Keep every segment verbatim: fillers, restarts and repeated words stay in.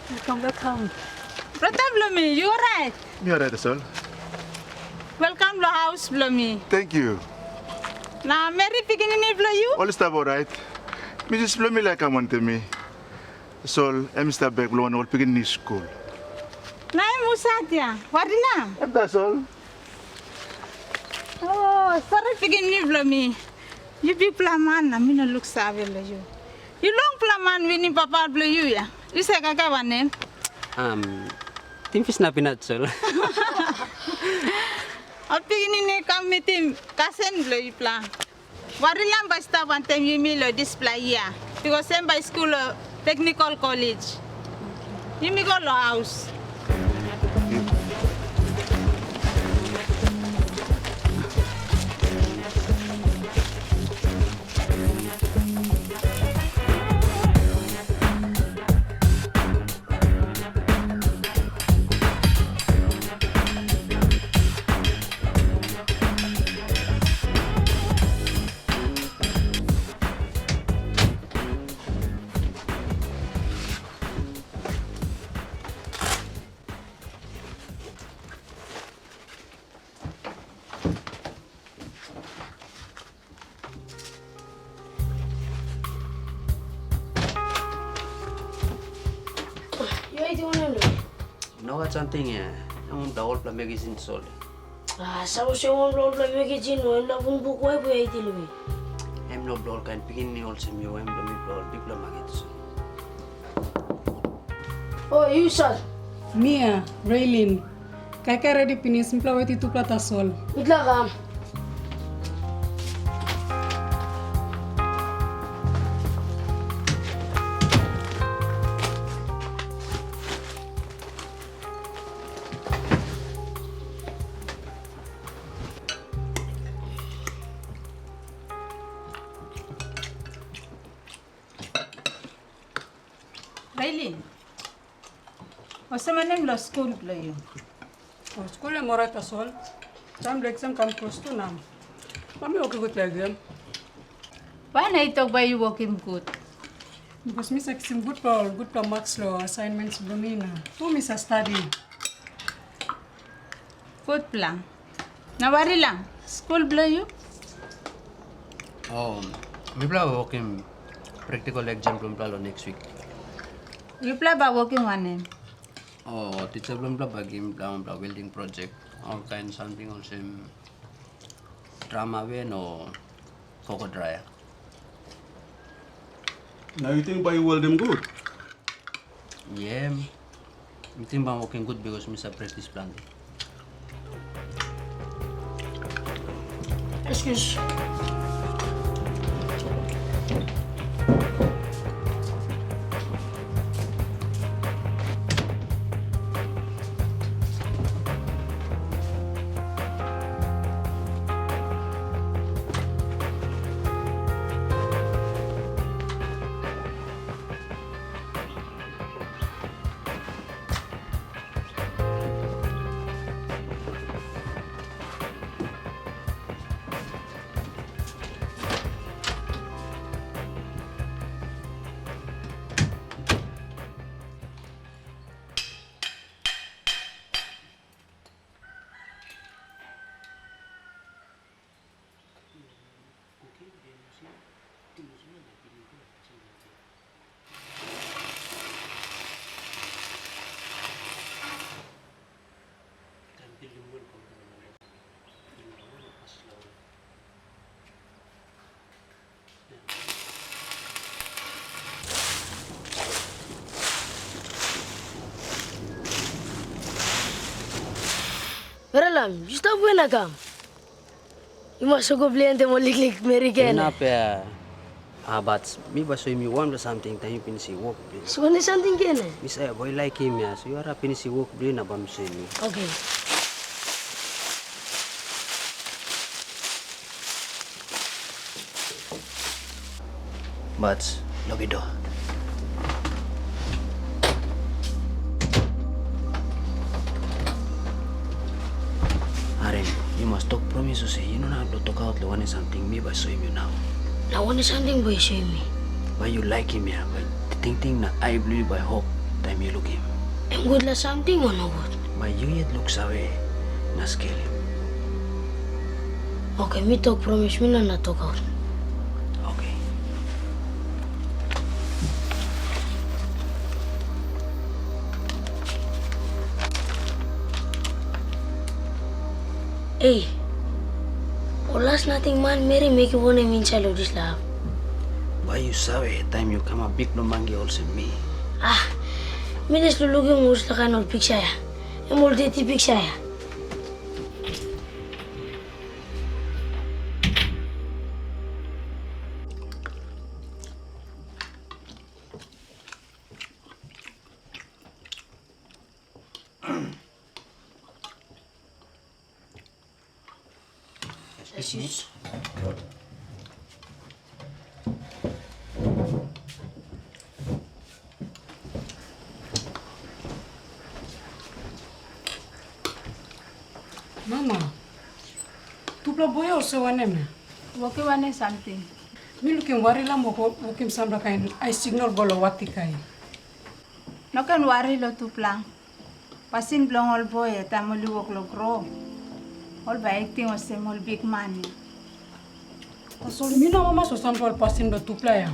Welcome, welcome. Brata bilong mi, yu orait? Mi orait tasol. Welkam long haus bilong mi. Thank you. Na meri pikinini bilong yu? Ol i stap orait. Misis bilong mi laik kam wantaim mi. Tasol em i stap bek bilong ol pikinini skul. Na em husat ya? Warina? Em tasol. Oh, sori pikinini bilong mi. Yu bikpela man na mi no luksave long yu. Yu longpela man winim papa bilong yu ya. Yu save kaikai wanem? Um, Timfis na pinat sol. Ol pikinini kam mitim kasen bilong yupela. Warilam bai stap wantaim yumi long dispela yia, bikos em bai skul long teknikol kolej. Yumi go long haus. Yu haitim wanem long mi? Nogat samting ya. Em wanpela olpela magazin tasol. Ah, sapos em wanpela olpela magazin, no, em na bung buk waip yu haitim long mi. Em no bilong ol kain pikinini olsem yu, em bilong mipela ol bikpela maket tasol. O, yu sat. Mia, Reilin, kaikai redi pinis, mipela wetim tupela tasol. Mitla kam. Reilin, olsem wanem long skul bilong yu? O, skul em orait tasol. Taim bilong eksam kam klostu na bai mi wokim gut long eksam. Wai na yu tok bai yu wokim gut? Bikos mi save kisim gutpela ol gutpela maks long asainmens bilong mi na tu mi save stadi. Gutpela. Na Warilam, skul bilong yu? O, mipela bai wokim praktikal eksam bilong mipela long neks wik. Yupela bai wokim wanem? O, tisa bilong mipela bai givim mipela wanpela welding projek, ol kain samting olsem dram aven o koko draia. Na yu ting bai yu weldim gut? Yem. Mi ting bai wokim gut bikos mi save praktis planti. Excuse. Waralam, yu stap we na kam? Yu mas go bilai wantaim ol liklik meri gen. Inap ya. Ah, bat mi bai soim yu wanpela samting taim yu pinisim wok bilong yu. So wanem samting gen? Mi save, bai laikim ya. So yu harim pinisim wok bilong yu na bai mi soim yu. Oke. Bat lock the door. Harim, yu mas tok promis olsem yu no inap long tokaut long wanem samting mi bai soim yu nau. Na wanem samting bai yu soim mi? Bai yu laikim ya, bai tingting na ai bilong yu bai hop taim yu lukim. Gutpela samting o nogut? Bai yu yet luksave na skelim. Oke, mi tok promis mi no na tokaut. Oke. Ei, ol las nating manmeri mekim wanem insait long dispela hap? Bai yu save, taim yu kamap bikpela mangi olsem mi. Ah, mi les lulukim olsela kain ol piksa ya. Em ol deti piksa ya. Mama, tupela boi olsem wanem ya? Wokim wanem samting? Mi lukim Warila mo wokim sampela kain ai signal go long watikai. No ken wari long tupela. Pasin bilong ol boi, taim ol i wok long gro, ol bai akting olsem ol bikman ya. Tasol mi no amamas long sampela ol pasin bilong tupela ya.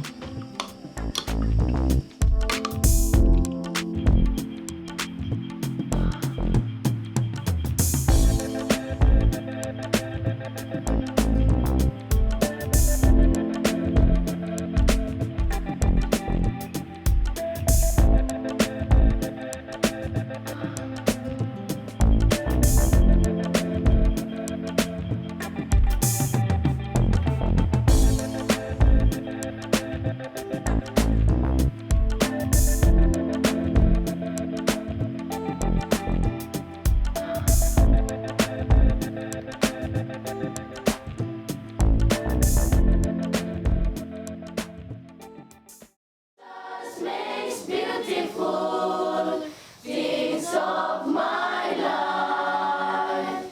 Makes beautiful things of my life.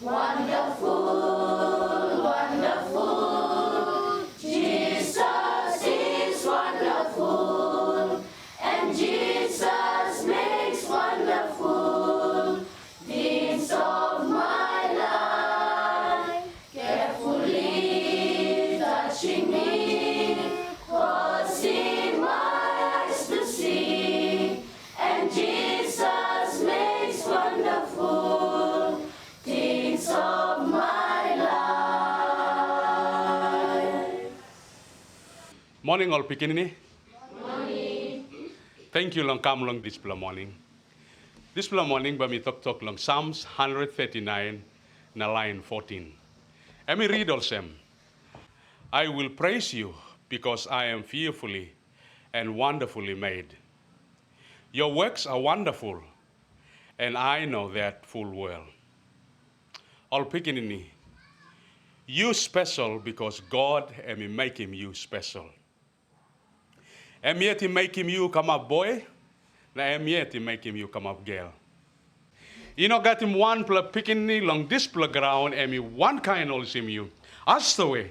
Wonderful, wonderful, Jesus is wonderful, and Jesus makes wonderful things of my life. Carefully touching me, causing my eyes to see, and Jesus makes wonderful things of my life. Moning ol pikinini. Moning. Thank you long kam long dispela moning. Dispela moning bai mi toktok long Psalms one thirty-nine na lain fourteen. Em i rit olsem, "I will praise you because I am fearfully and wonderfully made. Your works are wonderful, and I know that full well." Ol pikinini, yu spesel because God em i mekim yu spesel. Em yet i mekim yu kamap boi, na em yet i mekim yu kamap gel. I no gatim wanpela pikinini long dispela graun em i wankain olsem yu. Astawe,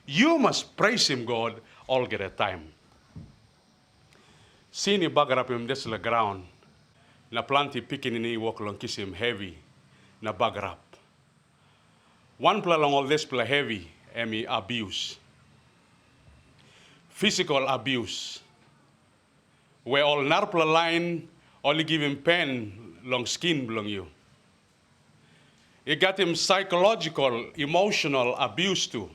yu mas preisim God olgeta taim. Sin i bagarapim dispela graun, na planti pikinini i wok long kisim hevi na bagarap. Wanpela long ol dispela hevi em i abuse. Physical abuse, we ol narapela lain ol i givim pen long skin bilong yu. I gatim psychological, emotional abuse tu,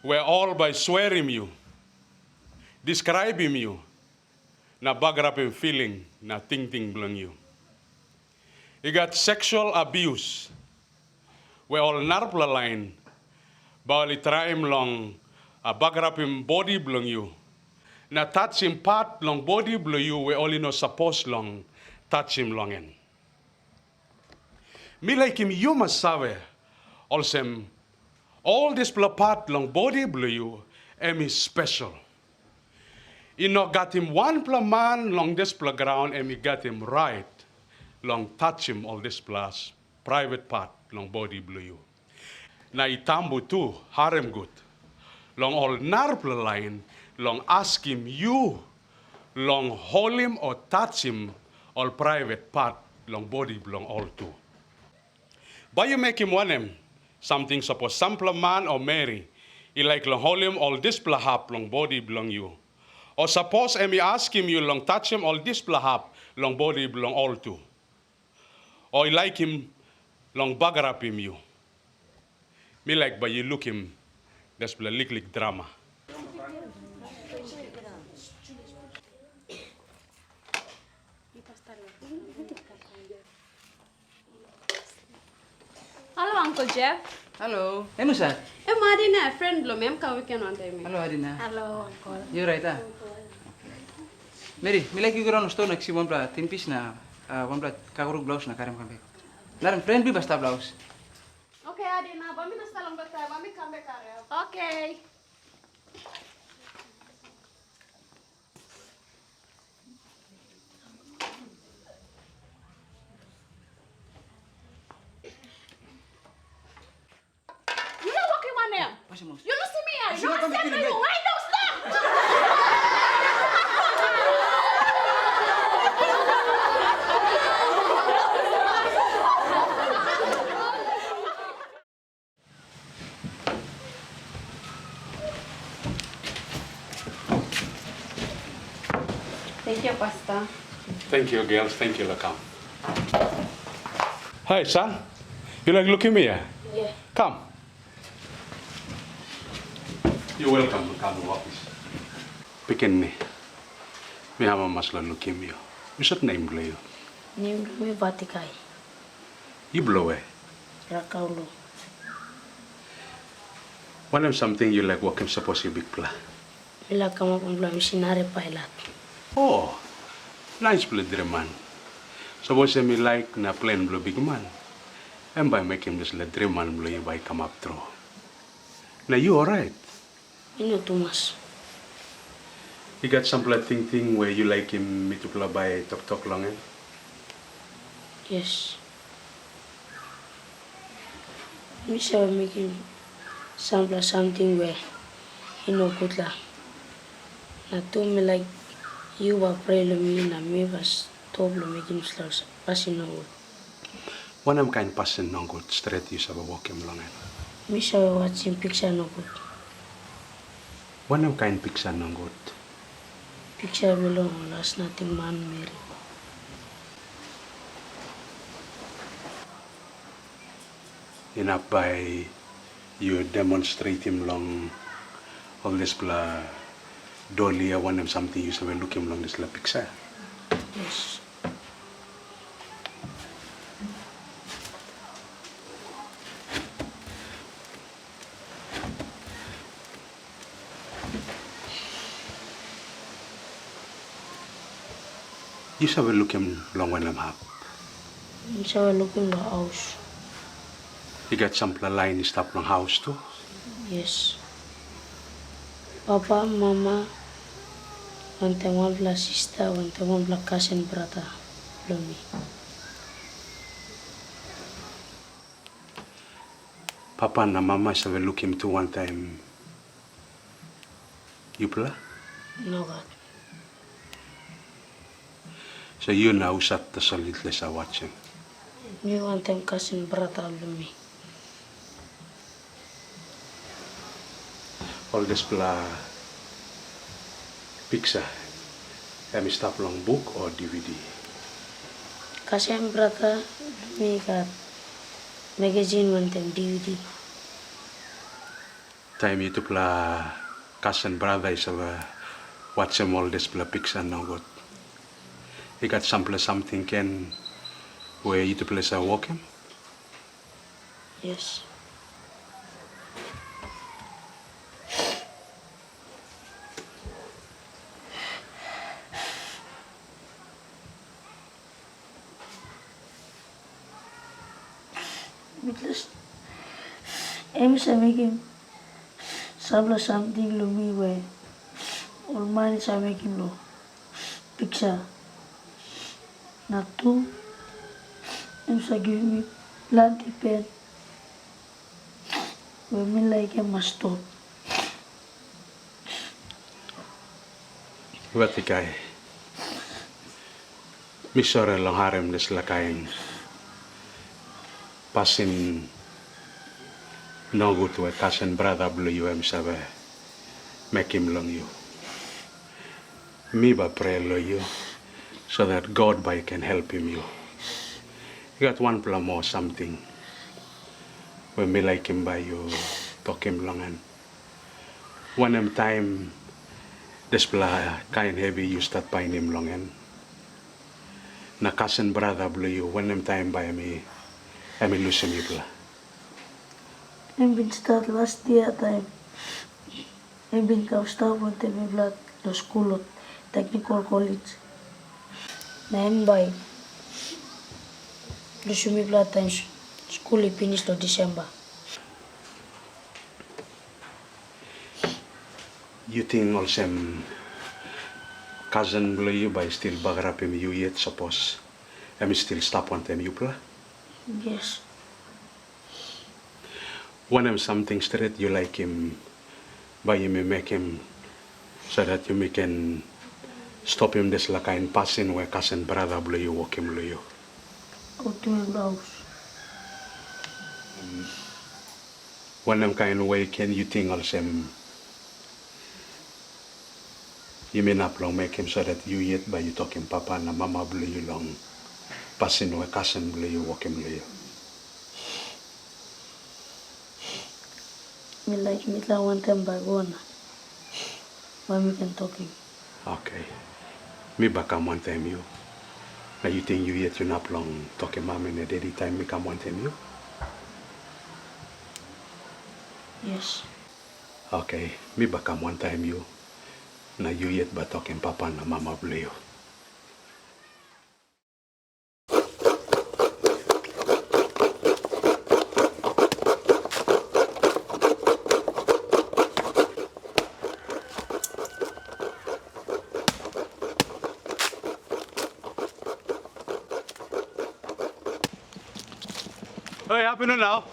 we ol bai swerim yu, deskraibim yu, na bagarapim filing na tingting bilong yu. I gat sexual abuse, we ol narapela lain bai ol i traim long, a, bagarapim bodi bilong yu, na tasim pat long bodi bilong yu we ol i no sapos long tasim long en. Mi laikim yu mas save olsem, ol dispela pat long bodi bilong yu em i spesel. I no gatim wanpela man long dispela graun em i gatim rait long tasim ol dispela private pat long bodi bilong yu. Na i tambu tu, harim gut, long ol narapela lain long askim yu long holim o tasim ol praivet pat long bodi bilong ol tu. Bai yu mekim wanem samting sapos sampela man o meri i laik long holim ol dispela hap long bodi bilong yu? O sapos em i askim yu long tasim ol dispela hap long bodi bilong ol tu? O i laikim long bagarapim yu? Mi laik bai yu lukim dispela liklik drama. Halo, Uncle Jeff. Halo, em husat? Em Adina, friend bilong mi, em kam weekend wantaim mi. Halo, Adina. Halo, Uncle. Yu orait, a? Meri, mi laik yu go daun long ston na kisim wanpela tin pis na, a, wanpela kakaruk blaus na karim kam bek. Larim friend bilong bai stap long haus. Oke, Adina, bai mi no stap long bek, bai mi kam bek hariap. Oke. Yu no wokim wanem? Pasim maus. Yu lusim mi ya. Yu no kam yu, wai no stap? Thank you, Pastor. Thank you, girls. Thank you, Lakam. Hey, son. You like looking me, yeah? Yeah. Come. You're welcome to come to office. Pikinini, mi amamas long lukim yu. Husat nem bilong yu? Nem bilong mi Vatikai. Yu bilong we? Rakaulu. Wanem samting yu laik wokim sapos yu bikpela? Mi laik kamap wanpela misinari pailat. O, naispela driman. Sapos em i laik na plen bilong bikman, em bai mekim dispela driman bilong yu bai i kamap tru. Na yu orait? I no tumas. I gat sampela tingting we yu laikim mitupela bai toktok long en? Yes. Mi save mekim sampela samting we i no gutpela. Na tu mi laik yu bai prea long mi na mi bai stop long mekim dispela pasin nogut. Wanem kain pasin nogut stret yu save wokim long en? Mi save wasim piksa nogut. Wanem kain piksa nogut? Piksa bilong ol as nating manmeri. Inap bai yu demonstretim long ol dispela doli, o wanem samting yu save lukim long dispela piksa? Yes. Yu save lukim long wanem hap? Mi save lukim long haus. I gat sampela lain i stap long haus tu? Yes. Papa, mama, wantaim wanpela sista, wantaim wanpela kasen brata bilong mi. Papa na mama i save lukim tu wantaim yupela? Nogat. So yu na husat tasol yupela i save wasim? Mi wantaim kasen brata bilong mi. Ol dispela piksa, em i stap long buk o D V D? Kasen brata bilong mi i gat magazin wantaim D V D. Taim yutupela kasen brata i save wasim ol dispela piksa nogut, i gat sampela samting gen we yutupela i save wokim? Yes. Mitlas, em i save mekim sampela samting long mi we ol man i save mekim long piksa. Na tu, em save givim mi planti pen we mi laik em mas stop. Wat i gai. Mi sori long harim dispela kain pasin nogut we kasen brata bilong yu em save mekim long yu. Mi bai prea long yu, so that God bai i ken helpim yu. I gat wanpela moa samting we mi laikim bai yu tokim long en. Wanem taim dispela kain hevi yu stap painim long en? Na kasen brata bilong yu, wanem taim bai em i, em i lusim yupela? Em bin stat las yia taim em bin kam stap wantaim mipela long skul long teknikol kolej. Na em bai lusim mipela taim s-, skul i pinis long Disemba. Yu ting olsem kasen bilong yu bai i stil bagarapim yu yet sapos em i stil stap wantaim yupela? Yes. Wanem samting stret yu laikim bai yumi mekim, so that yumi ken stopim dispela kain pasin we kasen brata bilong yu wokim long yu? Go to em haus. Wanem kain we ken yu ting olsem yumi inap long mekim, so that yu yet bai yu tokim papa na mama bilong yu long pasin we kasen bilong yu wokim long yu? Mi laik mitla wantaim bai go na bai mi ken tokim. Oke. Mi bai kam wantaim yu. Na yu ting yu yet yu inap long tokim mami na dedi taim mi kam wantaim yu? Yes. Oke, mi bai kam wantaim yu, na yu yet bai tokim papa na mama bilong yu. Oi, hapinun nau.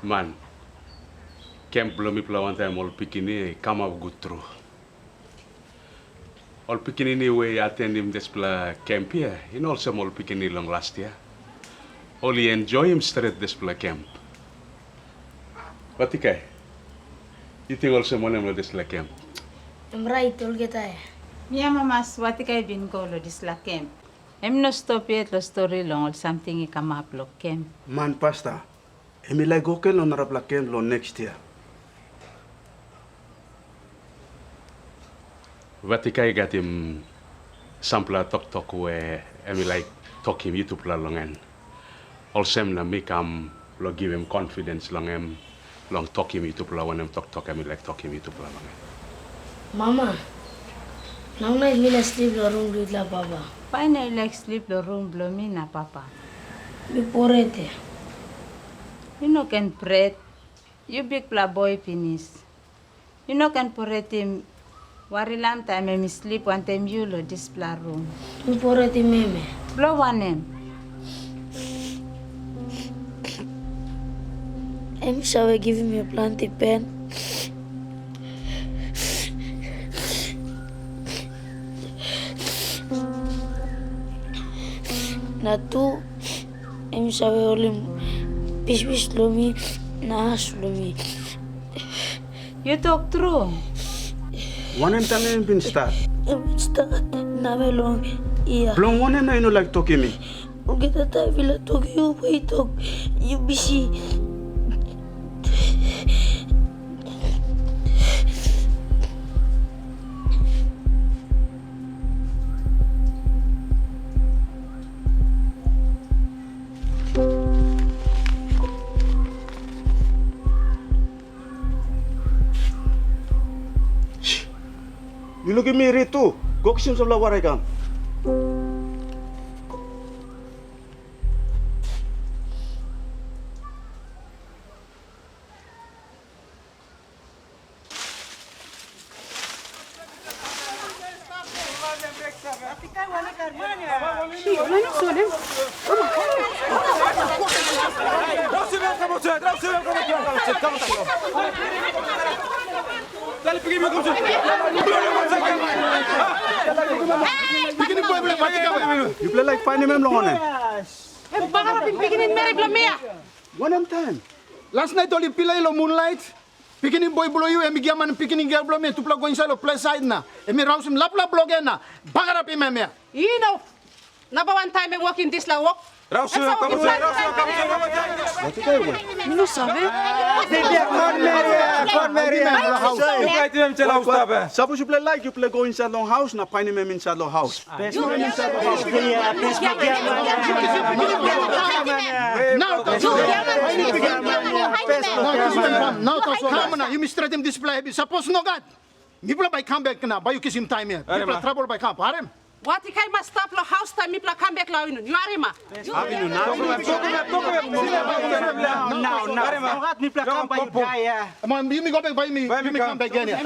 Man, kemp bilong mipela wantaim ol pikinini i kamap gut tru. Ol pikinini we i atendim dispela kemp hia i no olsem ol pikinini long las yia. Ol i enjoim stret dispela kemp. Watikai, yu ting olsem wanem long dispela kemp? Em rait olgeta ya. Mi amamas Watikai bin go long dispela kemp. Em i no stop yet long stori long ol samting i kamap long kemp. Man pasta, em i laik go gen long narapela kemp long neks yia. Watikai i gatim sampela toktok we em i laik tokim yutupela long en. Olsem na mi kam long givim konfidens long em long tokim yutupela wanem toktok em i laik tokim yutupela long en. Mama, nau nait mi laik slip long rum bilong yutupela papa. Bai na yu laik slip long rum bilong mi na papa? Mi pret ya. Yu no ken pret. Yu bikpela boi pinis. Yu no ken poretim Warilam taim em i slip wantaim yu long dispela rum. Mi poretim em ya. Bilong wanem? Em i save givim mi planti pen. Na tu, em i save holim pispis long mi na as long mi. Yu tok tru. Wanem taim em bin stat? Em bin stat namel long yia. Bilong wanem na yu no laik tokim mi? Olgeta taim mi laik tokim yu, bai yu tok yu bisi. Yu lukim mi rit tu. Go kisim sampela wara i kam. Yupela laik painim em long wanem? Em bagarapim pikinini meri bilong mi ya. Wanem taim? Las nait ol i pilai long munlait. Pikinini boi bilong yu em i giaman pikinini gel bilong mi, tupela go insait long ples sait na em i rausim laplap bilong en na bagarapim em ya. I no. Namba wan taim em wokim dispela wok. Rausim em, kabusa, rausim em, kabusa, kabusa. Mi no save. Bibi, kon meri, kon meri. Yupela i tim em, tela, stap, eh. Sapos yupela laik, yupela go insait long haus na painim em insait long haus. Nau tasol. Nau tasol. Kam na, yumi stretim dispela hevi. Sapos nogat, mipela bai kam bek na, bai yu kisim taim ya. Mipela trabel bai kam. Harim? Wat i kain mas stap long haus taim mipela kam bek long apinun? Yu harim, a? Nau, nau, nau. Nogat mipela kam bai yu dai ya. Yumi go bek, bai yumi kam bek gen ya.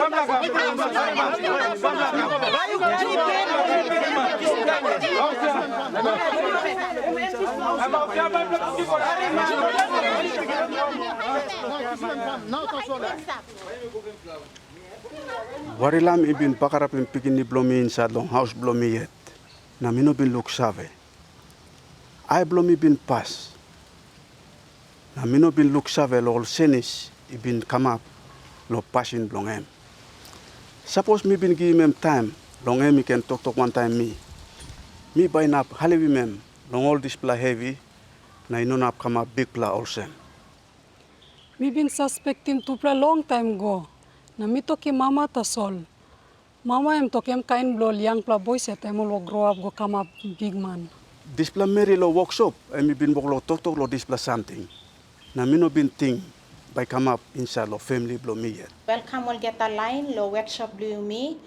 Warilam i bin bagarapim pikinini bilong mi insait long haus bilong mi yet, na mi no bin luksave. Ai bilong mi bin pas, na mi no bin luksave long ol senis i bin kamap long pasin bilong em. Sapos mi bin givim em taim long em i ken toktok wantaim mi, mi bai inap helpim em long ol dispela hevi, na i no inap kamap bikpela olsem. Mi bin saspektim tupela longtaim go, na mi tokim mama tasol. Mama em tok em kain bilong ol yangpela bois yet em ol wok gro ap go kamap bikman. Dispela meri long woksop em i bin wok long toktok long dispela samting, na mi no bin ting bai kamap insait long famili bilong mi yet. Welkam olgeta lain long woksop bilong yumi.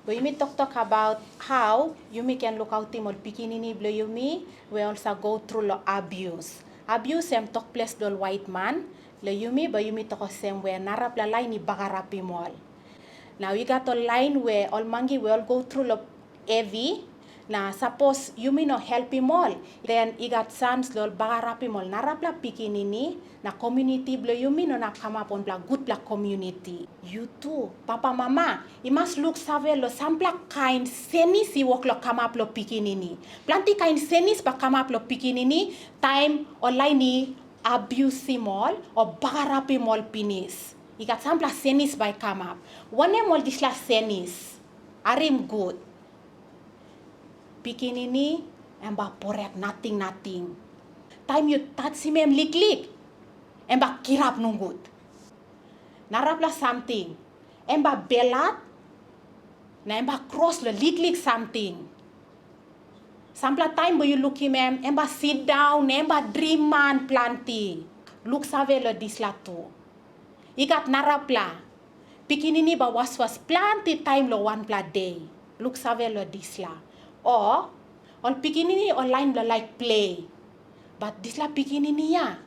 Bai yumi toktok abaut hau yumi ken lukautim ol pikinini bilong yumi we ol sa go tru long abius. Abius em tok ples bilong ol waitman. Long yumi, bai yumi tok olsem we narapela lain i bagarapim ol. Nau i gat ol lain we ol mangi we ol go tru long hevi, na sapos yumi no helpim ol, den i gat sans long ol bagarapim ol narapela pikinini, na komuniti bilong yumi no inap kamap wanpela gutpela komuniti. Yu tu, papa mama, i mas luksave long sampela kain senis i wok long kamap long pikinini. Planti kain senis bai kamap long pikinini, taim ol lain i abiusim ol, o bagarapim ol pinis. I gat sampela senis bai i kamap. Wanem ol dispela senis? Harim gut. Pikinini em bai pret nating nating. Taim yu tasim em liklik, em bai kirap nogut. Narapela samting, em bai belhat, na em bai kros long liklik samting. Sampela taim bai yu lukim em, em bai sindaun, em bai driman planti. Luksave long dispela tu. I gat narapela, pikinini bai waswas planti taim long wanpela de. Luksave long dispela. O, ol pikinini ol lain bilong laik plei. Bat dispela pikinini ya,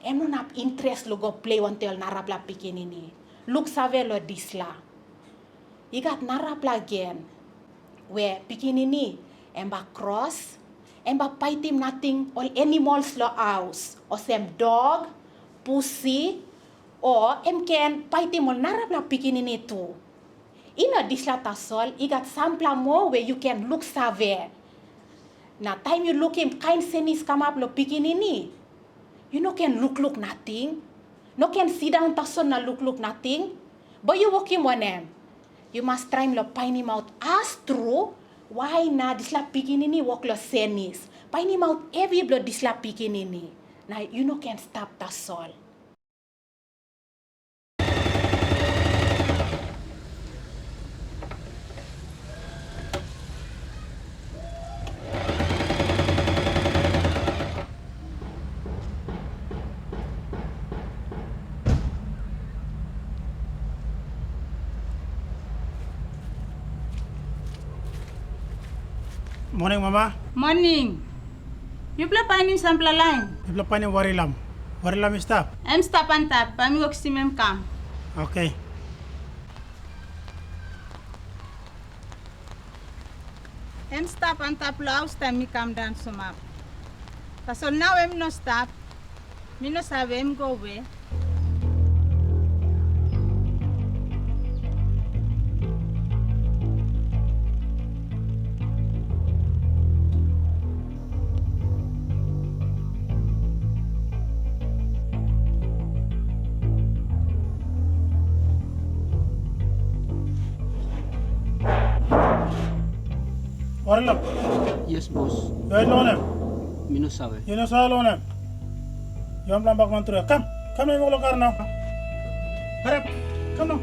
em no inap interes long go plei wantaim ol narapela pikinini. Luksave long dispela. I gat narapela gen, we pikinini em bai kros, em bai paitim nating ol animals long haus, olsem dok, pusi, o em ken paitim ol narapela pikinini tu. I no dispela tasol, i gat sampela moa we yu ken luksave. Na taim yu lukim kain senis kamap long pikinini, yu no ken lukluk nating. No ken sindaun tasol na lukluk nating. Bai yu wokim wanem? Yu mas traim long painimaut as tru wai na dispela pikinini wok long senis. Painimaut hevi bilong dispela pikinini, na yu no ken stap tasol. Moning, Mama. Moning. Yupela painim sampela lain? Yupela painim Warilam. Warilam i stap? Em stap antap, bai mi go kisim em kam. Oke. Em stap antap long haus taim mi kam daun sumap. Tasol nau em i no stap. Mi no save em i go we. Hariap. Yes, bos. Yu hait long wanem? Mi no save. Yu no save long wanem? Yu wanpela bakman tru ya. Kam, kam na yu wok long kar nau. Hariap, kam nau.